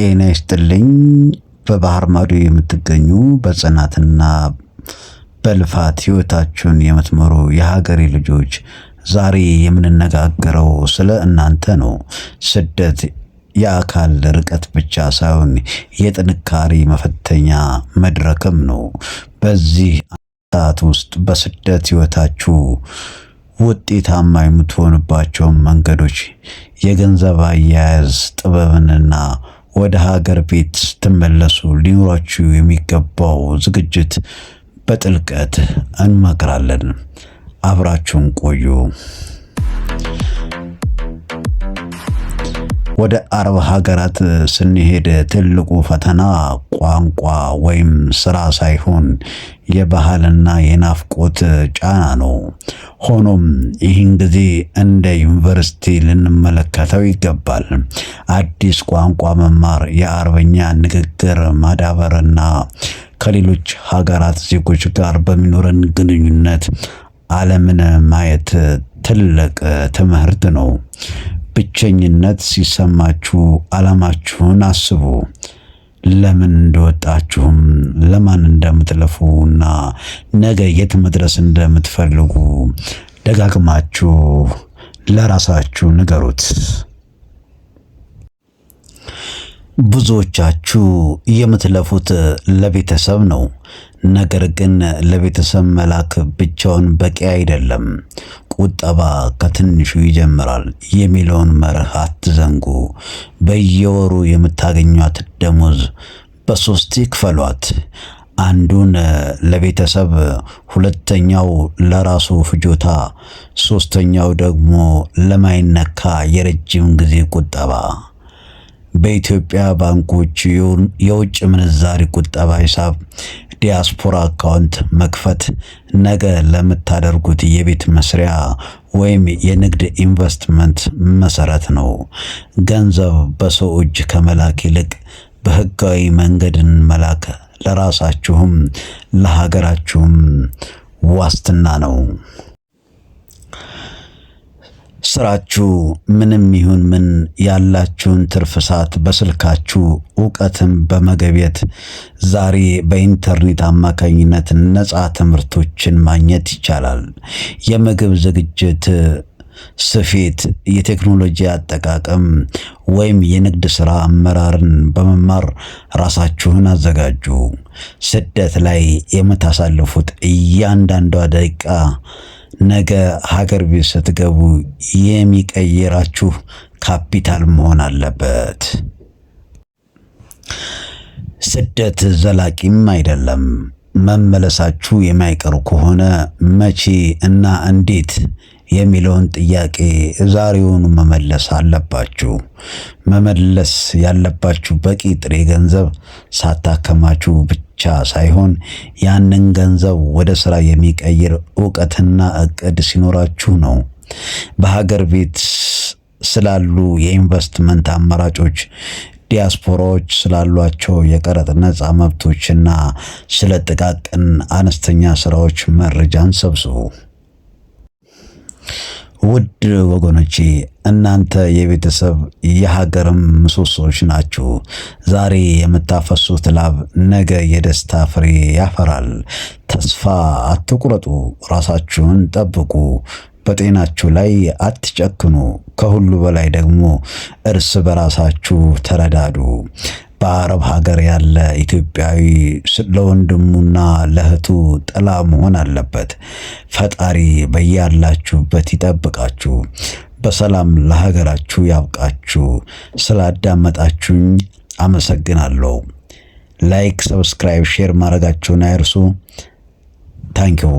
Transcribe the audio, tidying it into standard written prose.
ጤና ይስጥልኝ። በባህር ማዶ የምትገኙ፣ በጽናትና በልፋት ሕይወታችሁን የምትመሩ የሀገሬ ልጆች፣ ዛሬ የምንነጋገረው ስለ እናንተ ነው። ስደት የአካል ርቀት ብቻ ሳይሆን የጥንካሬ መፈተኛ መድረክም ነው። በዚህ ሰዓት ውስጥ በስደት ሕይወታችሁ ውጤታማ የምትሆንባቸውን መንገዶች፣ የገንዘብ አያያዝ ጥበብንና ወደ ሀገር ቤት ስትመለሱ ሊኖራችሁ የሚገባው ዝግጅት በጥልቀት እንመክራለን። አብራችሁን ቆዩ። ወደ አረብ ሀገራት ስንሄድ ትልቁ ፈተና ቋንቋ ወይም ስራ ሳይሆን የባህልና የናፍቆት ጫና ነው። ሆኖም ይህን ጊዜ እንደ ዩኒቨርሲቲ ልንመለከተው ይገባል። አዲስ ቋንቋ መማር፣ የአረብኛ ንግግር ማዳበርና ከሌሎች ሀገራት ዜጎች ጋር በሚኖረን ግንኙነት ዓለምን ማየት ትልቅ ትምህርት ነው። ብቸኝነት ሲሰማችሁ ዓላማችሁን አስቡ። ለምን እንደወጣችሁም፣ ለማን እንደምትለፉ እና ነገ የት መድረስ እንደምትፈልጉ ደጋግማችሁ ለራሳችሁ ንገሩት። ብዙዎቻችሁ የምትለፉት ለቤተሰብ ነው። ነገር ግን ለቤተሰብ መላክ ብቻውን በቂ አይደለም። ቁጠባ ከትንሹ ይጀምራል የሚለውን መርህ አትዘንጉ። በየወሩ የምታገኟት ደሞዝ በሶስት ይክፈሏት። አንዱን ለቤተሰብ፣ ሁለተኛው ለራሱ ፍጆታ፣ ሶስተኛው ደግሞ ለማይነካ የረጅም ጊዜ ቁጠባ። በኢትዮጵያ ባንኮች የውጭ ምንዛሪ ቁጠባ ሂሳብ ዲያስፖራ account መክፈት ነገ ለምታደርጉት የቤት መስሪያ ወይም የንግድ ኢንቨስትመንት መሰረት ነው። ገንዘብ በሰው እጅ ከመላክ ይልቅ በህጋዊ መንገድን መላክ ለራሳችሁም ለሀገራችሁም ዋስትና ነው። ስራችሁ ምንም ይሁን ምን፣ ያላችሁን ትርፍ ሰዓት በስልካችሁ እውቀትን በመገብየት፣ ዛሬ በኢንተርኔት አማካኝነት ነፃ ትምህርቶችን ማግኘት ይቻላል። የምግብ ዝግጅት፣ ስፌት፣ የቴክኖሎጂ አጠቃቀም ወይም የንግድ ሥራ አመራርን በመማር ራሳችሁን አዘጋጁ። ስደት ላይ የምታሳልፉት እያንዳንዷ ደቂቃ ነገ ሀገር ቤት ስትገቡ የሚቀይራችሁ ካፒታል መሆን አለበት። ስደት ዘላቂም አይደለም። መመለሳችሁ የማይቀር ከሆነ መቼ እና እንዴት የሚለውን ጥያቄ ዛሬውኑ መመለስ አለባችሁ። መመለስ ያለባችሁ በቂ ጥሬ ገንዘብ ሳታከማቹ ብቻ ሳይሆን ያንን ገንዘብ ወደ ስራ የሚቀይር እውቀትና እቅድ ሲኖራችሁ ነው። በሀገር ቤት ስላሉ የኢንቨስትመንት አማራጮች፣ ዲያስፖራዎች ስላሏቸው የቀረጥ ነፃ መብቶችና ስለ ጥቃቅን አነስተኛ ስራዎች መረጃን ሰብስቡ። ውድ ወገኖቼ፣ እናንተ የቤተሰብ የሀገርም ምሰሶዎች ናችሁ። ዛሬ የምታፈሱት ላብ ነገ የደስታ ፍሬ ያፈራል። ተስፋ አትቁረጡ። ራሳችሁን ጠብቁ። በጤናችሁ ላይ አትጨክኑ። ከሁሉ በላይ ደግሞ እርስ በራሳችሁ ተረዳዱ። በአረብ ሀገር ያለ ኢትዮጵያዊ ለወንድሙና ለእህቱ ጥላ መሆን አለበት። ፈጣሪ በያላችሁበት ይጠብቃችሁ፣ በሰላም ለሀገራችሁ ያብቃችሁ። ስላዳመጣችሁኝ አመሰግናለሁ። Like፣ subscribe፣ share ማድረጋችሁን አይርሱ። Thank you.